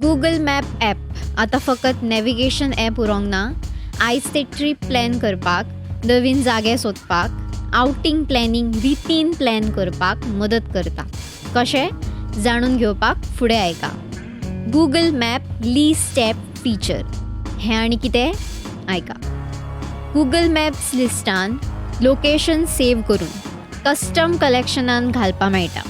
Google map app आतां फकत navigation app उरोंक ना. आयज ते ट्रीप प्लॅन करपाक, नवीन जागे सोदपाक, आवटींग प्लॅनिंग रितीन प्लॅन करपाक मदत करता. कशें, जाणून घेवपाक फुडें आयका. Google map list app feature हें आनी कितें, आयका. गुगल मॅप्स लिस्टान लोकेशन सेव करून कस्टम कलेक्शनान घालपा मेळटा.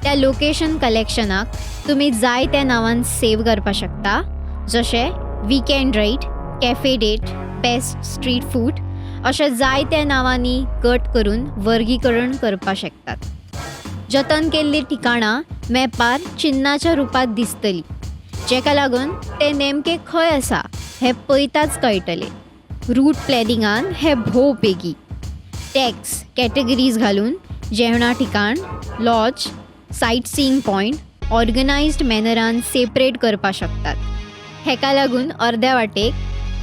त्या लोकेशन कलेक्शनाक तुमी जाय त्या नांवान सेव करपाक शकता, जशें weekend ride, cafe date, best street food, अशें जाय त्या नांवांनी गट करून वर्गीकरण करपाक शकतात. जतन केल्लीं ठिकाणां मॅपार चिन्नाच्या रुपांत दिसतलीं, जेका लागून तें नेमकें खंय आसा हें पळयताच कळटलें. रूट प्लॅनिंगान हें भोव उपेगी. टॅग्स, कॅटेगरीज घालून जेवणा ठिकाण, lodge, sight seeing point organised मॅनरान separate करपाक शकतात. हेका लागून अर्द्या वाटेक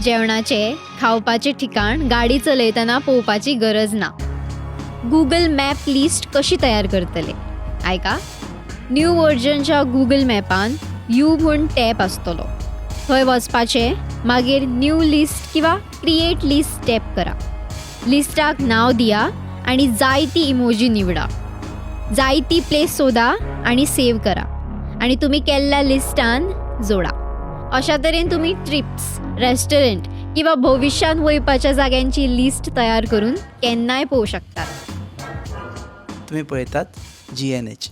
जेवणाचें, खावपाचें ठिकाण गाडी चलयतना पळोवपाची गरज ना. गुगल मॅप लिस्ट कशी तयार करतले, आयका. न्यू वर्जनच्या गुगल मॅपान you म्हूण टॅब आसतलो. थंय वचपाचें, मागीर न्यू लिस्ट किंवा क्रिएट लिस्ट टॅप करा. लिस्टाक नांव दिया आनी जाय ती इमोजी निवडा. जाय ती प्लेस सोदा आनी सेव करा आनी तुमी केल्ल्या लिस्टान जोडा. अशा तरेन तुमी ट्रिप्स, रेस्टॉरंट किंवा भविश्यांत वयपाच्या जाग्यांची लिस्ट तयार करून केन्नाय पळोवंक शकतात. तुमी पळयतात जीएनएच.